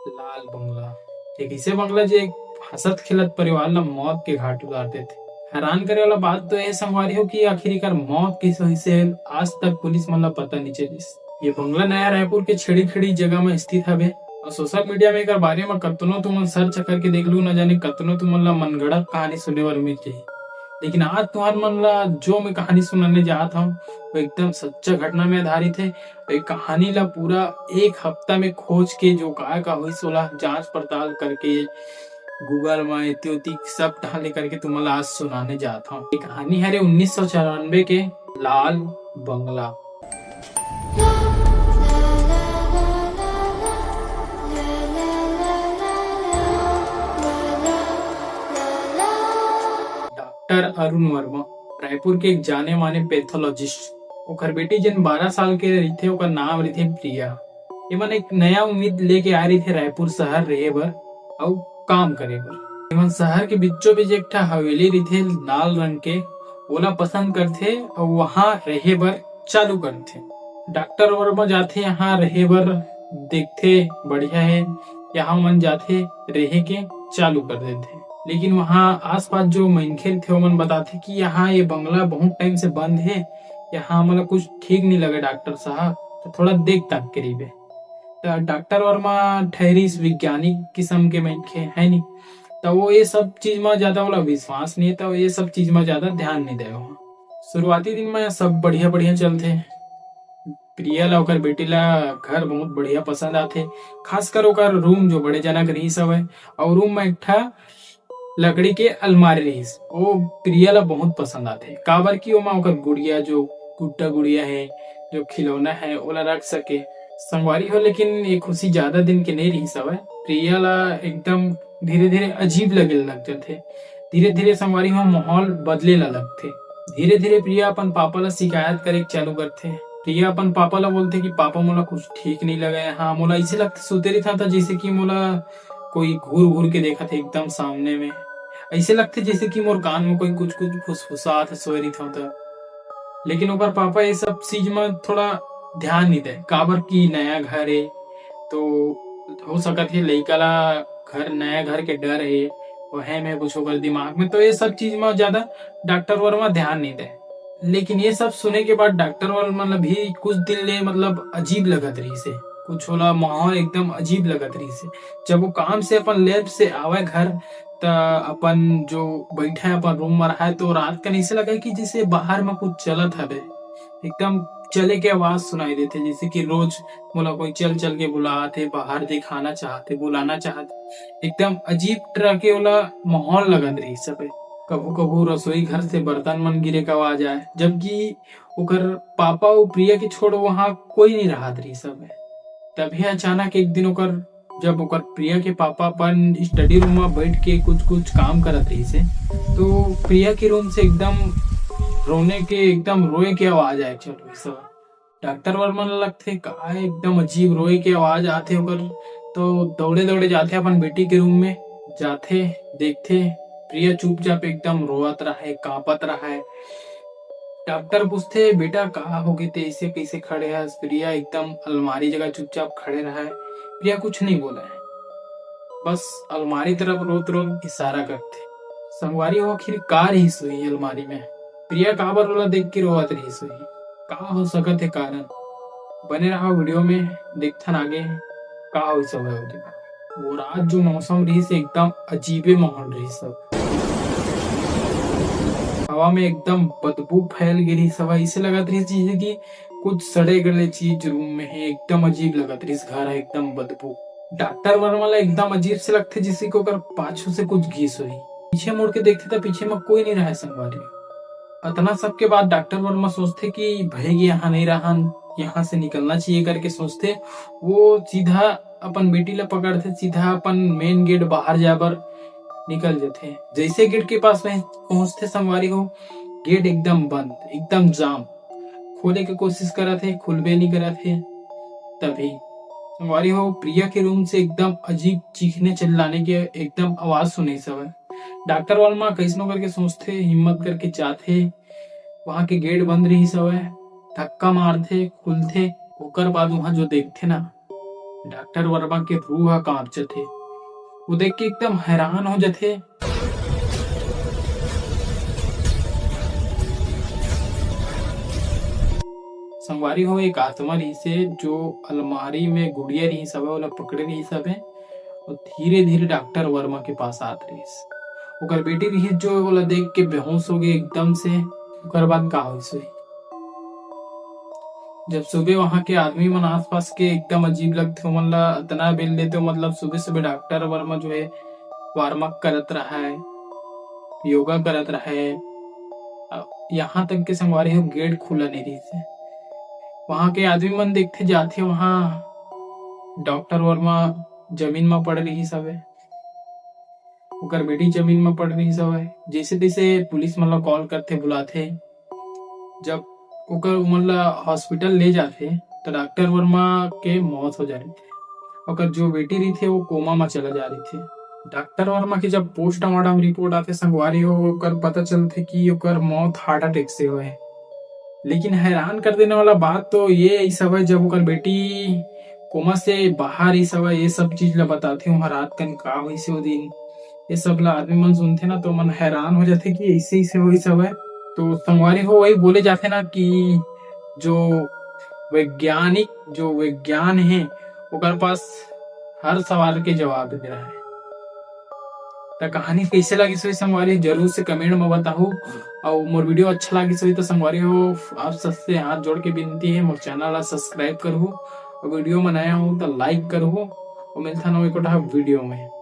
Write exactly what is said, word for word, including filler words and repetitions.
लाल बंगला, एक ऐसे बंगला जो एक हंसत खेलत परिवार ला मौत के घाट उतार देथे। हैरान करे वाला बात तो ये संगवारी हो कि आखिर एकर मौत किस वजह से आज तक पुलिस मन ला पता नहीं चलिस। ये बंगला नया रायपुर के छेड़ी खड़ी जगह में स्थित हवे और सोशल मीडिया में एकर बारे में कतनो तुमन सर्च करके देख लू, न जाने कतनो तुमन ला मनगढ़ंत कहानी सुने बर मिल जाही। लेकिन आज तुहर मन ला जो मैं कहानी सुनाने जात हूँ, वो एकदम सच्चा घटना में आधारित है। ये कहानी ला पूरा एक हफ्ता में खोज के जो का का होइस, ओला जांच पड़ताल करके Google में एती ओती सब डाले करके तुमन ला आज सुनाने जात हूँ। ये कहानी हरे उन्नीस सौ चौरानवे के, लाल बंगला। डॉक्टर अरुण वर्मा, रायपुर के एक जाने माने पैथोलॉजिस्ट, ओकर बेटी जेन बारह साल के रहिथे, ओकर नाम रहिथे प्रिया। एमन एक नया उम्मीद लेके आए रहिथे रायपुर शहर रहे बर अउ काम करे बर। एमन शहर के बीचों बीच एक ठा हवेली रहिथे लाल रंग के, ओला पसंद करथे अउ वहां रहे बर चालू करथे। डॉक्टर वर्मा जाथे यहाँ रहे बर, देखथे बढ़िया है, यहाँ मन जाथे रहे के चालू कर देथे। लेकिन वहाँ आसपास जो मनखे रहिथे ओमन बताथे कि यहाँ ये बंगला बहुत टाइम से बंद है, यहाँ हमला कुछ ठीक नहीं लगे डॉक्टर साहब, तो थोड़ा देख ताक के रहिबे। त डॉक्टर वर्मा ठहरिस वैज्ञानिक किस्म के मनखे है नी, त वो ये सब चीज में ज्यादा ओला विश्वास नहीं है, त वो ये सब चीज में ज्यादा ध्यान नहीं दे। शुरुआती दिन में सब बढ़िया बढ़िया चलथे। प्रिया ला ओकर बेटी ला घर बहुत बढ़िया पसंद आथे, खासकर ओकर रूम जो बड़े जनक रहिस हवय, और रूम में एक ठा लकड़ी के अलमारी रहिस, वो प्रिया ला बहुत पसंद आथे, काबर कि ओमा ओकर गुड़िया, जो गुड्डा गुड़िया है, जो खिलौना है, ओला रख सके। संगवारी हो, लेकिन ये खुशी ज्यादा दिन के नहीं रहिस हवय। प्रिया ला एकदम धीरे-धीरे अजीब लगे लग जाथे। धीरे-धीरे संगवारी हो, माहौल बदले ला लगथे। धीरे-धीरे प्रिया अपन पापा ला शिकायत करे के चालू करथे। प्रिया अपन पापा ला बोलथे कि पापा, मोला कुछ ठीक नहीं लगे। हाँ, मोला ऐसे लगथे, सुते रहिथंव त जैसे कि मोला कोई घूर घूर के देखत हे एकदम सामने में। ऐसे लगथे जैसे कि मोर कान में कोई कुछ कुछ फुसफुसात हे, सोए रहिथंव त। लेकिन ओकर पापा ये सब चीज में थोड़ा ध्यान नहीं दे, काबर कि नया घर है, तो हो सकत हे लइका ला घर, नया घर के डर है, वहे में कुछ ओकर दिमाग में, तो ये सब चीज में ज्यादा डॉक्टर वर्मा ध्यान नहीं दे। लेकिन ये सब सुने के बाद डॉक्टर वर्मा ला भी कुछ दिन ले, मतलब, अजीब लगत रहिस हे, कुछ ओला माहौल एकदम अजीब लगत रहिस हे। जब वो काम से अपन लैब से आवे घर, त अपन जो बैठे अपन रूम में रहे, तो रात कन ऐसे लगे कि जैसे बाहर में कुछ चलत हवे, एकदम चले के आवाज सुनाई देथे, जैसे कि रोज मोला कोई चल चल के बुलात हे, बाहर दिखाना चाहत हे, बुलाना चाहत हे। एकदम अजीब तरह के ओला माहौल लगत रहिस हवे। कभू कभू रसोई घर से बर्तन मन गिरे के आवाज आए, जबकि ओकर पापा अउ प्रिया के छोड़ वहाँ कोई नहीं रहत रहिस हवे। तभी अचानक एक दिन ओकर, जब ओकर प्रिया के पापा अपन स्टडी रूम में बैठ के कुछ कुछ काम करत रहिस हे, तो प्रिया के रूम से एकदम रोने के, एकदम रोए के आवाज आए चल रहिस हवे। डॉक्टर वर्मा ल लगथे का एकदम अजीब रोए के आवाज आथे ओकर, तो दौड़े दौड़े जाथे अपन बेटी के रूम में, जाथे, देखथे, प्रिया चुपचाप एकदम रोवत रहे, कांपत रहे। डॉक्टर पूछथे, "बेटा, का हो गे ते, ऐसे कैसे खड़े हस?" प्रिया एकदम अलमारी जगह चुपचाप खड़े रहे। प्रिया कुछ नहीं बोले, बस अलमारी तरफ रोत रोत इशारा करथे। संगवारी हो, आखिर का रहिस होही अलमारी में? प्रिया काबर ओला देख के रोवत रहिस होही? का हो सकत हे कारण? बने रहा वीडियो में, देखथन आगे का होइस हवय ओदे। वो रात जो मौसम रहिस, एकदम अजीबे माहौल रहिस सब। हवा में एकदम बदबू फैल गे रहिस हवय, ऐसे लगत रहिस जैसे कि कुछ सड़े गले चीज रूम में है, एकदम अजीब लगत रहिस घर ह, एकदम बदबू। डॉक्टर वर्मा ला एकदम अजीब से लगथे, जैसे कि ओकर पाछू से कुछ घिस होही। पीछे मुड़ के देखथे त पीछे में कोई नहीं रहे संगवारी। अतना सब के बाद डॉक्टर वर्मा सोचथे कि भई ये यहाँ नहीं रहन, यहाँ से निकलना चाहिए करके सोचथे। वो सीधा अपन बेटी ला पकड़थे, सीधा अपन मेन गेट बाहर जाए बर निकल जथे। जैसे गेट के पास में पहुंचथे संगवारी हो, गेट एकदम बंद, एकदम जाम। खोले के कोशिश करत हे, खुलबे नहीं करत हे। तभी संगवारी हो, प्रिया के रूम से एकदम अजीब चीखने चिल्लाने के एकदम आवाज सुने सवय। डॉक्टर वर्मा कैसनो करके सोचथे, हिम्मत करके जाथे, वहां के गेट बंद रहिस हवय, धक्का मारथे, खुलथे, ओकर बाद वहां जो देखथे ना, डॉक्टर वर्मा के रूह ह कांप जथे। वो देख के एकदम हैरान हो जथे। संगवारी हो, एक आत्मा रहिस हे, जो अलमारी में गुड़िया रहिस हवय, ओला पकड़े रहिस हवय, अउ धीरे-धीरे डॉक्टर वर्मा के पास आत रहिस। ओकर बेटी रहिस, जो ओला देख के बेहोश हो गे एकदम से। ओकर बाद का होइस होही? जब सुबह वहाँ के आदमी मन आसपास के एकदम अजीब लगथे, ओमन ला अतना बेल देथे, मतलब सुबह-सुबह डॉक्टर वर्मा जो है warm up करत रहय, योगा करत रहय, अ, यहाँ तक के संगवारी हो गेट खुला नहीं रहिस हे। वहाँ के आदमी मन देखथे जाथे वहाँ डॉक्टर वर्मा जमीन म पड़ रहिस हवय, ओकर बेटी जमीन म पड़ रहिस हवय। जैसे तैसे पुलिस मन ला कॉल करथे, बुलाथे। जब ओकर ओमन ला हॉस्पिटल ले जाथे त डॉक्टर वर्मा के मौत हो जा रहिथे। ओकर जो बेटी रहिथे वो कोमा म चला जा रहिथे। डॉक्टर वर्मा के जब पोस्टमार्टम रिपोर्ट आथे संगवारी हो, ओकर पता चलथे कि ओकर मौत हार्ट अटैक से होए। लेकिन हैरान कर देने वाला बात तो ये इस हवय, जब ओकर बेटी कोमा से बाहर इस हवय, ये सब चीज ला बताथे, वहाँ रात कन का होइस हे वो दिन, ये सब ला आदमी मन सुनथे ना, तो मन हैरान हो जाथे कि ऐसे, ऐसे होइस हवय। तो संगवारी हो, वही बोले जाथे ना कि जो वैज्ञानिक, जो विज्ञान हे, ओकर पास हर सवाल के जवाब दे रहा है। त कहानी कैसे लागिस होही संगवारी, जरूर से कमेंट में बताहू। अउ मोर वीडियो अच्छा लागिस होही त संगवारी हो, आप सबसे हाथ जोड़ के विनती है, मोर चैनल ला सब्सक्राइब करहू, अउ वीडियो में नया हो त लाइक करहू, अउ मिलथन एक ठा वीडियो में।